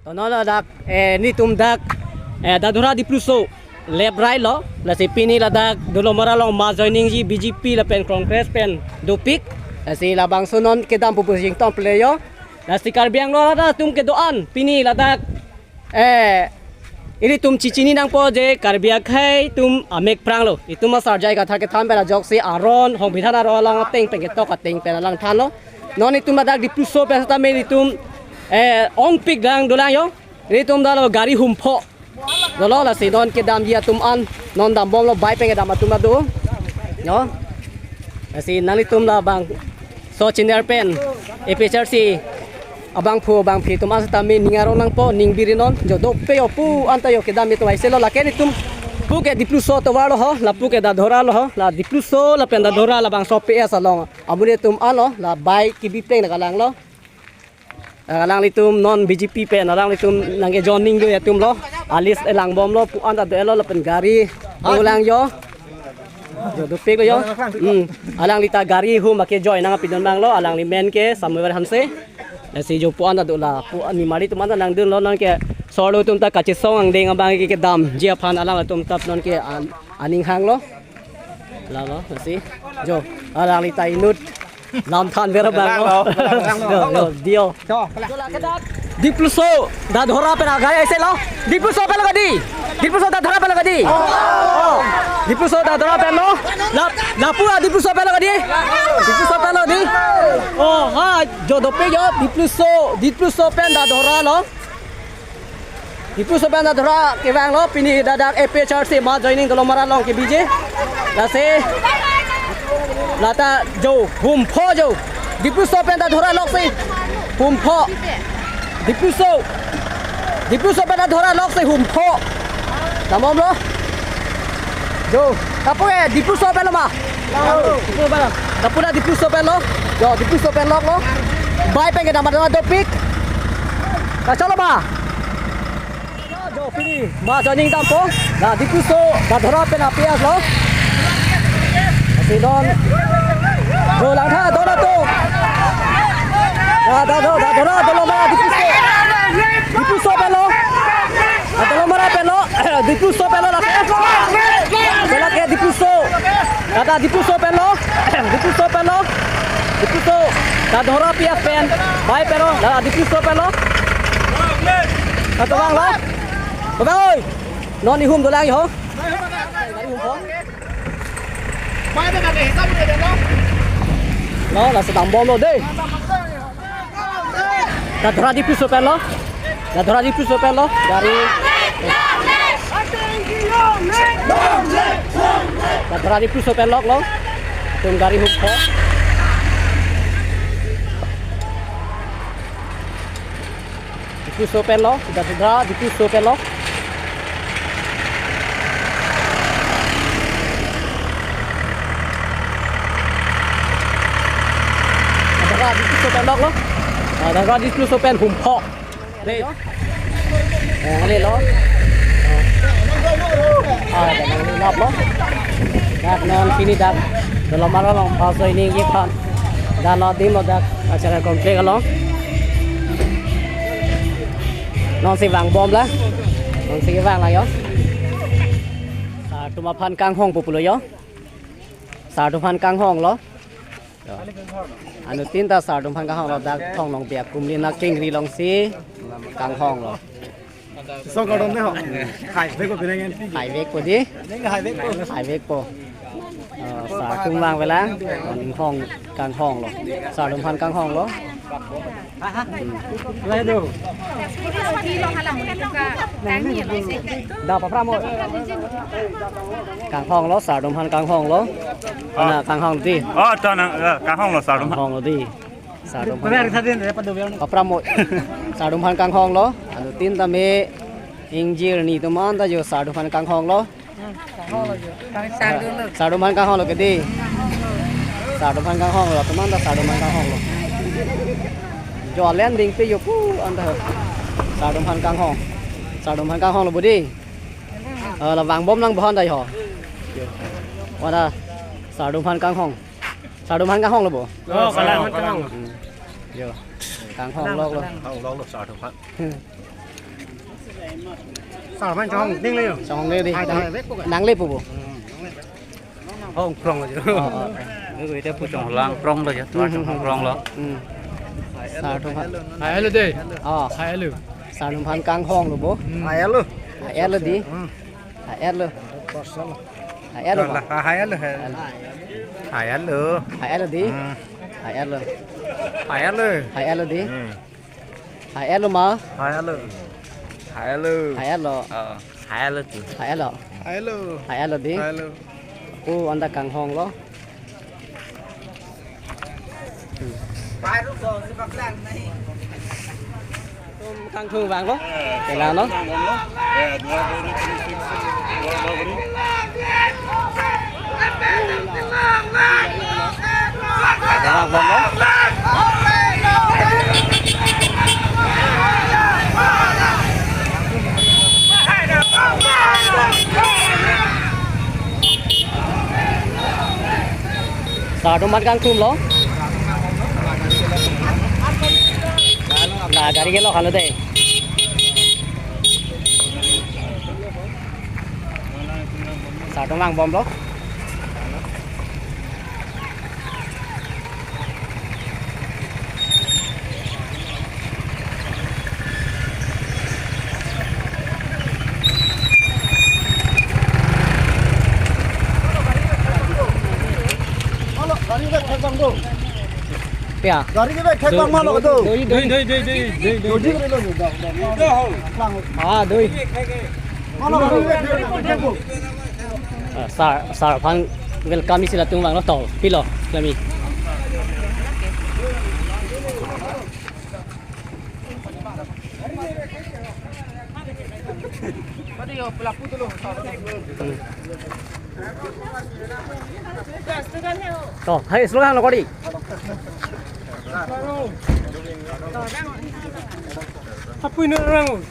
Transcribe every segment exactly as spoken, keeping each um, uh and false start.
To non ladak, eh, netum dak, eh, Dadhora Dipluso left right lo, lasi pini ladak Dolamara along mass joining ji B J P lapen Congress pen dopik, lasi labangso non kedam pupu jingtong pule yo, lasi Karbi Anglong arat atum kedo-an pini ladak, eh, ilitum chechini nangpo je Karbi akhei atum amek prang lo, itum asar jai kathar kethan pen ajoksi aron, hong bithan aron along ateng pen ketok ateng pen alang than lo, non itum ladak Dipluso pen setame itum, eh, ongpik lang dolang yo. Netum dalo gari humpho. Dolo lasi non kedamji atum an. Non dambomlo bike pen kedam atum ado. Yo. Lasi nanglitum labangso channel pen A P H L C abangphu abangphi atum an setame ning arong nangpo ning biri non. Jo dopik yo pu anta yo kedam itum aise lo lake netum puke Dipluso tovar lo ho, lapuke Dadhora lo ho, la Dipluso lapen Dadhora labangso P S along. Amonit atum an lo, la bike kebi pleng la kalang lo. Alanglitum non B J P pen alanglitum nangke joining do atum lo. Alis elangbomlo pu anta do-et lo lapen gari dolang yo. Jo dopik lo yo. Hmm. Alangli ta gari hum ake join nangpi non abang lo. Alangli men ke Samuel Hanse. Lasi jo pu anta dolang. Pu animari atum anta nangdun lo nonke solo atum ta kachesong angdeng abang ke kedamji aphan alangtum ta nonke an-, aning hang lo. Lalo, lasi. Jo, alangli ta inut. Lam than ver abang lo. Lang lo, lang lo. Yo, yo, dio. Jo, pala. Dipluso, Dadhora pen agari aise lo. Dipluso pen lo kadi. Dipluso Dadhora pen lo kadi. Oh. Dipluso Dadhora pen lo. La, lapu a Dipluso pen lo kadi. Dipluso pen lo di. Oh, ha, jo dopik yo. Dipluso, Dipluso pen Dadhora lo. Dipluso pen Dadhora kevang lo, pini ladak A P H L C mass joining Dolamara along kebiji. Lasi lata jo humpho jo. Dipluso pen Dadhora loksi humpho. Dipluso. Dipluso pen Dadhora loksi humpho. Dambomlo. Jo, lapu ke Dipluso pen lo ma? Lapu na Dipluso pen lo. Jo, Dipluso pen lo lo. Bike pen kedam atum dopik. Kachalo ma? Jo, pini mass joining dampo. La Dipluso Dadhora pen a P S lo. Lasi non. Jo langtha don atum. Da, da, do, Dadhora, Dolamara, Dipluso. Dipluso pen lo. Dolamara pen lo, Dipluso pen lo lake. Lake Dipluso. Lata Dipluso pen lo. Dipluso pen lo. Dipluso. Dadhora P S pen. Bike pen lo. Lata Dipluso pen lo. Lata bang lo. Bang oi. Non ihum dolang yo. Lo, la sedang bom lo dei. Dadhora Dipluso pen lo. Dadhora Dipluso pen lo. Gari. Dadhora Dipluso pen lo lo. Tum gari humpho. Dipluso pen lo, Dadhora Dipluso pen lo. Dadhora Dipluso pen lo lo. Ah, Dadhora Dipluso pen humpho. Dei. Eh, ini lo. Ah, ada nang lap lo. Dak non pini dak. Dolamara along paso ini giphan. Dan lo dim lo dak. Acara komplek along. Non si vang bom la. Non si vang la yo. Sar atum aphan kanghong pupu lo yo. Sar atum aphan kanghong lo. Yo. Anuttin ta sar atum aphan kanghong lo dak thong nong biak kumli na kingri along si kanghong lo. Song kardom dei ho. Hai vek ko pinangen. Hai vek po dei. Neng hai vek ko. Hai vek po. Eh, sar atum vang velang. Kanghong, kanghong lo. Sar atum aphan kanghong lo. Lai do. Da papra mo. Kanghong lo, sar atum aphan kanghong lo. Ana kanghong dei. Oh, to nang, eh, kanghong lo sar atum aphan. Kanghong lo dei. Sar atum aphan. Papra mo. Sar atum aphan kanghong lo. Anuttin tame ingjir ni atum an ta jo sar atum aphan kanghong lo. Sar atum aphan kanghong lo ke dei. Sar atum aphan kanghong lo, atum an ta sar atum aphan kanghong lo. Jo alen ding pe jo pu an ta. Sar atum aphan kanghong. Sar atum aphan kanghong lo bu dei. Eh, la vang bom lang bohan dei ho. Wada sar atum aphan kanghong. Sar atum aphan kanghong lo bo. Oh, kalang kanghong. Hmm. Yo. Kanghong lo lo. Kanghong lo lo sar atum aphan. Hmm. Sar man chong ding le yo. Chong ding le. Ai, ai, vek ko ka? Nang le pu bo. Hong prong lo jo. Oh, oh, oh. Itu pu chong lang prong lo jo. Tua chong prong lo. Hmm. Sar atum aphan. Hai lo dei. Oh. Hai lo. Sar atum aphan kanghong lo bo. Hmm. Hai lo. Hai lo dei. Hmm. Hai lo. Hai lo. Lah, hai lo, hai. Hai lo dei. Hmm. Hai lo. Hai lo. Hai lo dei. Hmm. Hai lo ma. Hai lo. Hai lo. Hai lo. Oh, hai lo tu. Hai lo. Hai lo. Hai lo dei. Hai lo. Ko anta kanghong lo. Tum kangthung vang lo. Kela lo. Sar atum aphan kangthum lo. La gari ke lo halo dei. Sar atum vang bom lo. Ya. Gari ke bek thek bang malo do. Doi, doi, doi, doi, doi, doi. Doi, doi, doi, doi. Ah, doi. Malo gari ke bek thek bang malo. Ah, sar, sar aphan welcome isi latum vang lo tol. Pilo, kami. To, hai, slogan lo kori. Apui na rang.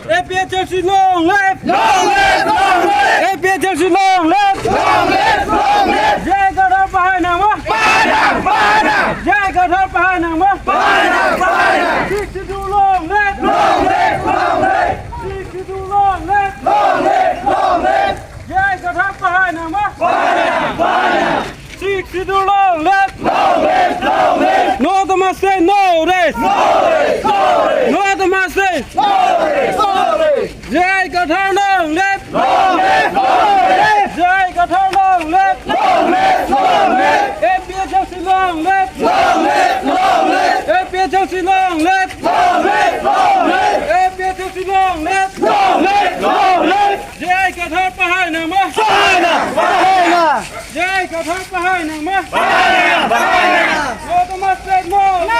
A P H L C long live! Long live! Long live! A P H L C long live! Long live! Long live! J I Kathar pahai nangma! Pahai nang! Pahai nang! J I Kathar pahai nangma! Pahai nang! Pahai nang! Sixth Schedule long live! Long live! Long live! Sixth Schedule long live! Long live! Long live! J I Kathar pahai nangma! Pahai nang! Pahai nang! Sixth Schedule long live! Long live! Long live! No autonomous state, no rest! No rest! No rest! No autonomous state! No rest! No rest! J I Kathar long live! Long live! Long live! J I Kathar long live! Long live! Long live! A P H L C long live! Long live! Long live! A P H L C long live! Long live! Long live! A P H L C long live! Long live! Long live! J I Kathar pahai nangma! Pahai nang! Pahai nang! J I Kathar pahai nangma! Pahai nang! Pahai nang! No autonomous state, no! No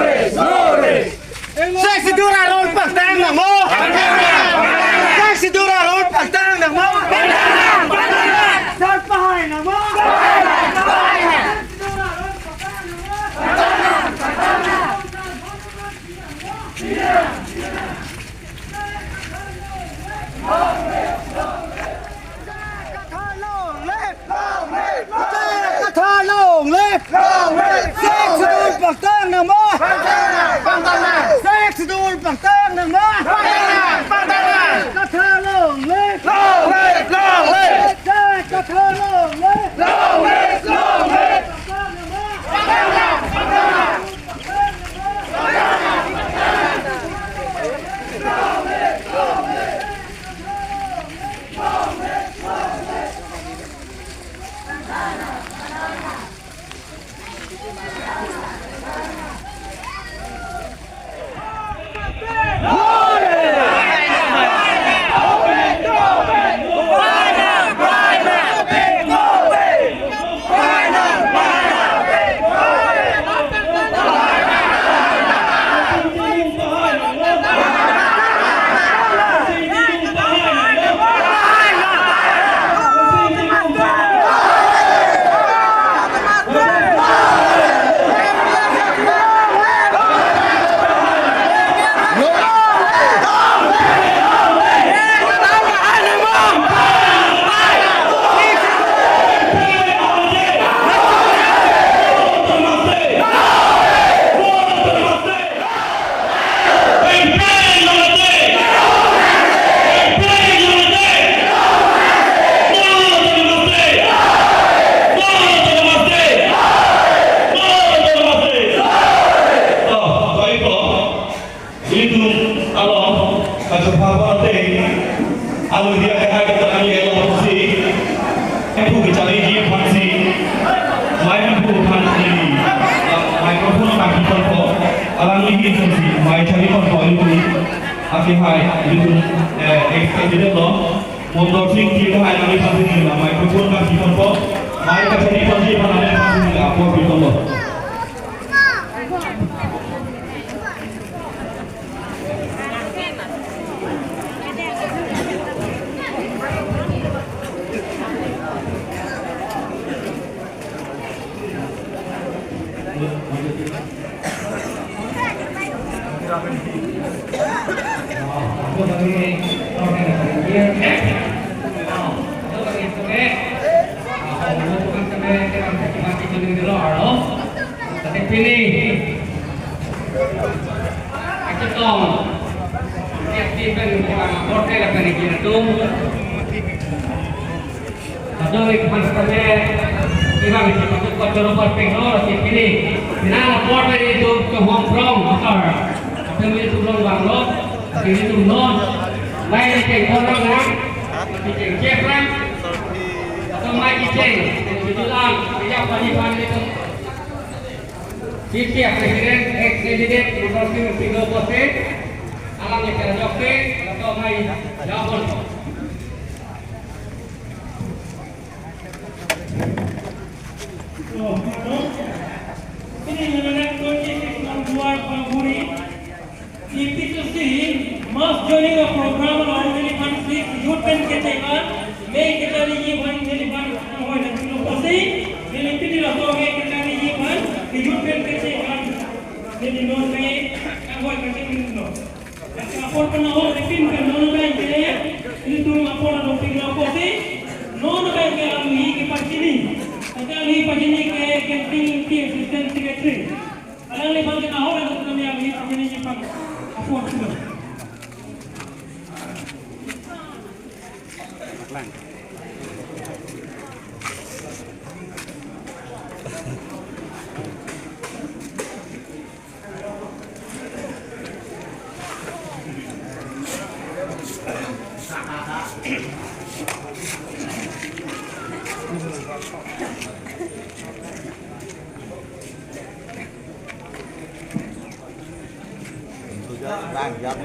rest! No rest! Sixth Schedule aron pangtang nangma! Sixth Schedule aron pangtang nangma! Sar pahai nangma! Kathar long live! Long live! Kathar long live! Long live! Sixth Schedule pangtang nangma! Pangtang nang! Pangtang nang! Sixth Schedule pangtang nangma! Pangtang nang! Pangtang nang! Kathar long live! Long live! Long live! Jai Kathar long live! Long live! Long live! Pangtang nangma! Pangtang nang! Mai chari ponpo ilitum, akehai ilitum, eh, ex candidate lo, Mondor Sing Ingti akehai nangliphan si neli microphone kachari ponpo, mai kachari ponji aphan nangliphan si neli apor pi ponlo. Pini, kachetong, ya, di pen, ya, borte lapen ilitum. Kadokave aphan kami, ivan isi patut kachoro apor pengno, lasi pini. Nang apor peri ilitum kehom prong asar. Apen ilitum long vanglo, ilitum non. Mai ilitum korang nang, ilitum cheplang. Atau mai ilitum, ilitum lang, ilitum pagi pagi ilitum. P T A President, ex candidate, Mondor Sing Ingti apotsi, alang ilitum ajok si, atau mai, jabon. So, hello. Pini nang twenty-six Nongduar Pangburi. Ipisusi mass joining a program along neliphan si youth pen kechevan, me kechariji aphan neliphan anghoi nangpilo apotsi, neli pini laso me kechariji aphan youth pen kechevan, neli non me anghoi kachinglo. Apor pen ahok ripin pen non abang ke, ilitum apor adopik lo apotsi, non abang ke alohi kepachini. Ante alohi pachini ke Kensing Ingti, Assistant Secretary. Alangliphan ke ahok adopik lo, neli pachini aphan apor pilo. Bang, jam.